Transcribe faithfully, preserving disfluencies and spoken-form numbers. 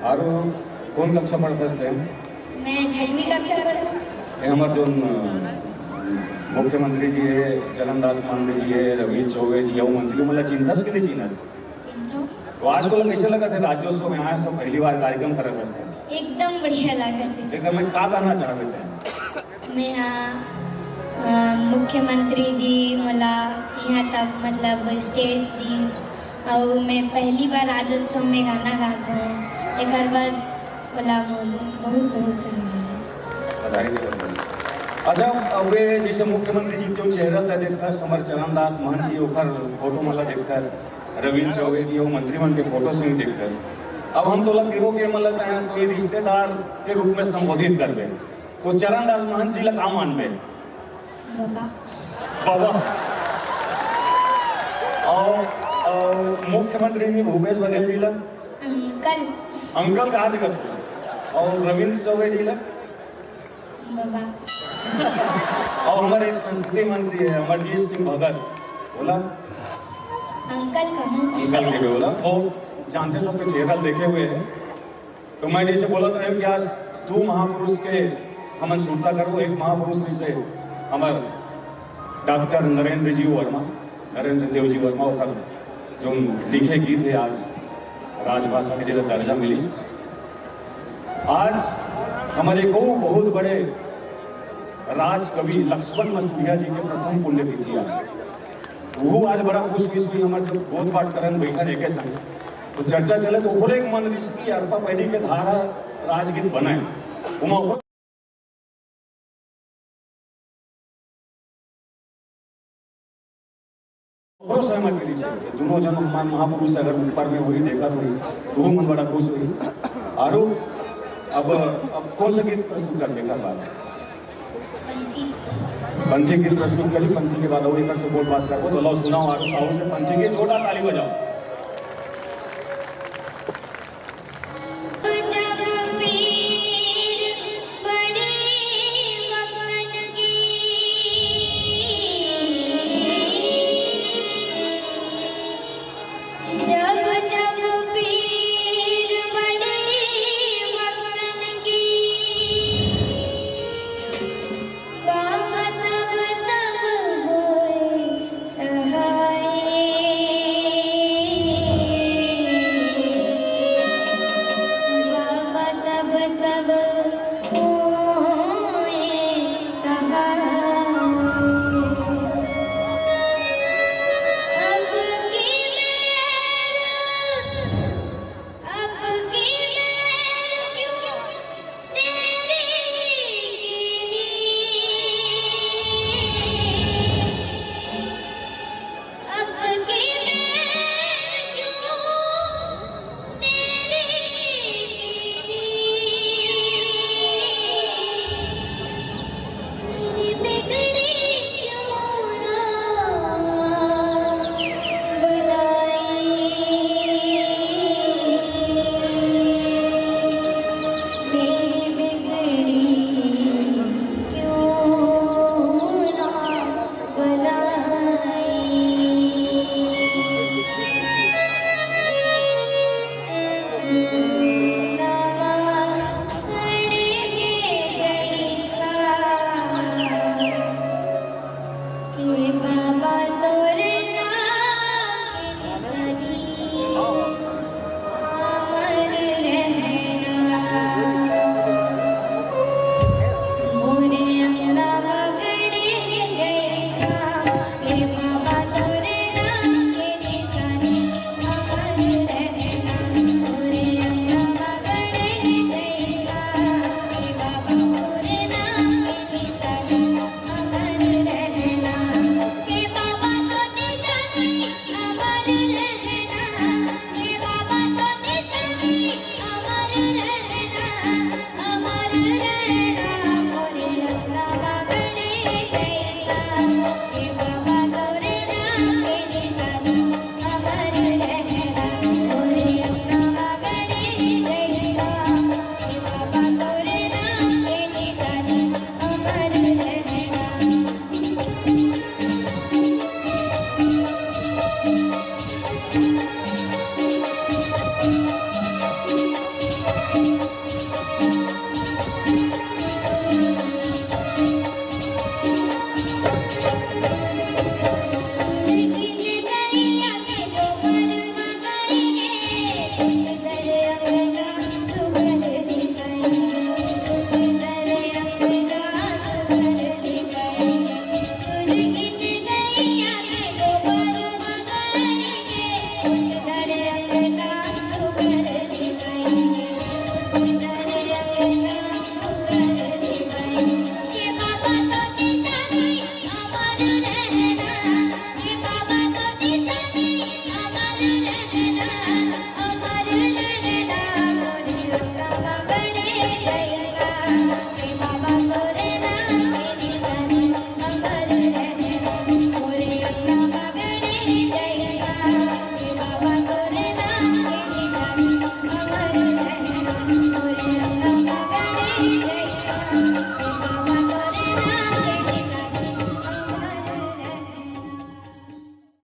आरो कौन कक्षा पढ़त हस ते? मैं छठवीं कक्षा पढ़त हूँ। ये हमर जोन, अ, मुख्यमंत्री जी है, चरणदास महंत जी है, रविंद्र चौबे जी, ये मंत्री मन ला चिन्हथस कि नहीं चिन्हस? चिन्हथों। तो आज तोला कैसे लगथे राज्योत्सव में आए, सब पहली बार कार्यक्रम करत हस ते? एकदम बढ़िया लगथे। एकर में का कहना चाहबे ते? मैं, अ, अ, मुख्यमंत्री जी मोला यहाँ तक, मतलब, stage दीस, अउ मैं पहली बार राज्योत्सव में गाना गात हूँ। एकर बर मोला बहुत, बहुत धन्यवाद। बधाई देवत हूँ। अच्छा, अब ये जैसे मुख्यमंत्री जी के चेहरा तय देखथस, हमर चरणदास महंत जी, ओकर फोटो मन ला देखथस, रविंद्र चौबे जी, वो मंत्री मन के फोटो से ही देखथस। अब हम तोला किरो के मतलब तय कोई रिश्तेदार के रूप में संबोधित करबे, तो चरणदास महंत जी ला का मानबे? बाबा। बाबा। और, और मुख्यमंत्री जी भूपेश बघेल जी ला? अंकल। अंकल कहा दिखत हो? और रविंद्र चौबे जी ला? बाबा। और हमारे एक संस्कृति मंत्री है अमरजीत सिंह भगत, बोला? अंकल कहूँ। अंकल के भी बोला, वो जानते सबके चेहरा देखे हुए हैं। तो मैं जैसे बोलत रहे कि आज दू महापुरुष के हमन सुरता करबो, एक महापुरुष जैसे हमर डॉक्टर नरेंद्र जी वर्मा, नरेंद्र देव जी वर्मा, ओकर जो लिखे गीत है आज राजभाषा के जेला दर्जा मिलिस। आज हमर एको बहुत बड़े राजकवि लक्ष्मण मस्तुरिया जी के प्रथम पुण्यतिथि है। वो आज बड़ा खुश हुई, हुई हमर जब गोठ बात करन बैठन एके संग, तो चर्चा चले तो ओकरे एक मन रिस कि अरपा पैरी के धारा राजगीत बने। ओमा ओकर ओकरो सहमति रिस हे। दोनों जन हमार महापुरुष अगर ऊपर में होई, देखत होई, तो वो मन बड़ा खुश होई। आरो अब, अब कौन सा गीत प्रस्तुत करबे एकर बाद? पंथी। पंथी गीत प्रस्तुत करी, पंथी के बाद अउ एकर से गोठ बात करबो। तो लो सुनाओ, आरो साहू से पंथी के जोरदार ताली बजाओ। जब पीर पड़े मगन की, जब जब पीर पड़े मगन की, बाबा तब तब होए सहाय। बाबा तब तब होए सहाय। अब की मेहर, अब की मेहर क्यों तेरी गिरी। अब की मेहर क्यों तेरी गिरी। मेरी बिगड़ी क्यों ना बनाई। मेरी बिगड़ी क्यों ना बनाई।